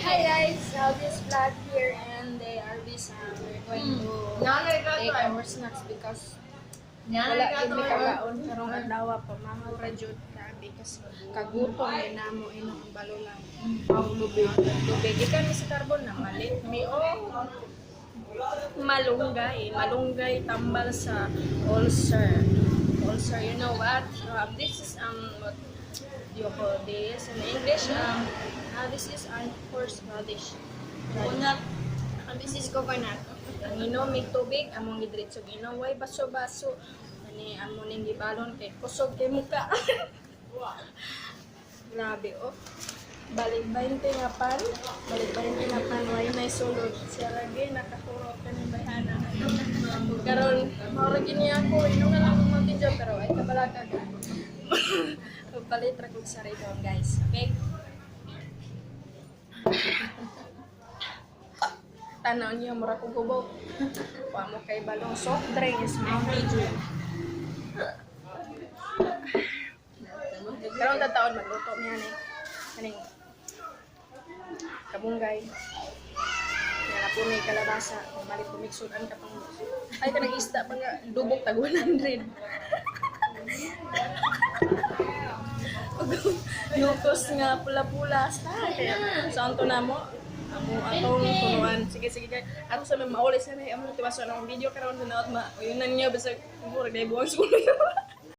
Hi guys, so this vlog here and they are busy. We're going to take our snacks because wala gyud mi kakaon karong adlaw pa, mga jud grabe kasi kagutom ni namo ino ang balo lang. Lubig. Lubig. Gikan mi sa Carbon na malit mi oh. Malunggay, malunggay tambal sa ulcer. Ulcer, you know what? This is what do you call this in English? This is an horseradish. Coconut. This is coconut. Ang inom mig tubig, among gidiretso ginom, way baso-baso. Ani amo ning gibalon kay kusog kay muka. Grabe oh. Balik 20 nga pan, balik 20 nga pan, way nay sulod. Siya lagi nakahurot kani bayhana. Karon mao ra gini ako, inom na lang kong Mountain Dew pero ay kabala ka. Palit ra kog sa doon, guys. Okay? Tanaw niyo, mura kog gubo. Wa mo kay balong soft drink is Mountain Dew. Karon taon magluto niya ni kaning kabunggay. Nga na po may kalabasa, kung malit po mixudan ka pang ay kanang isda pa nga dubok tag 100. Nukos nga pula-pula sa kaya sa anto na mo amo atong tunuan. Sige sige kay ato sa may mauli sa amo tibaso na akong video karon sa naot ma uyunan niyo bisag murag day buwang school.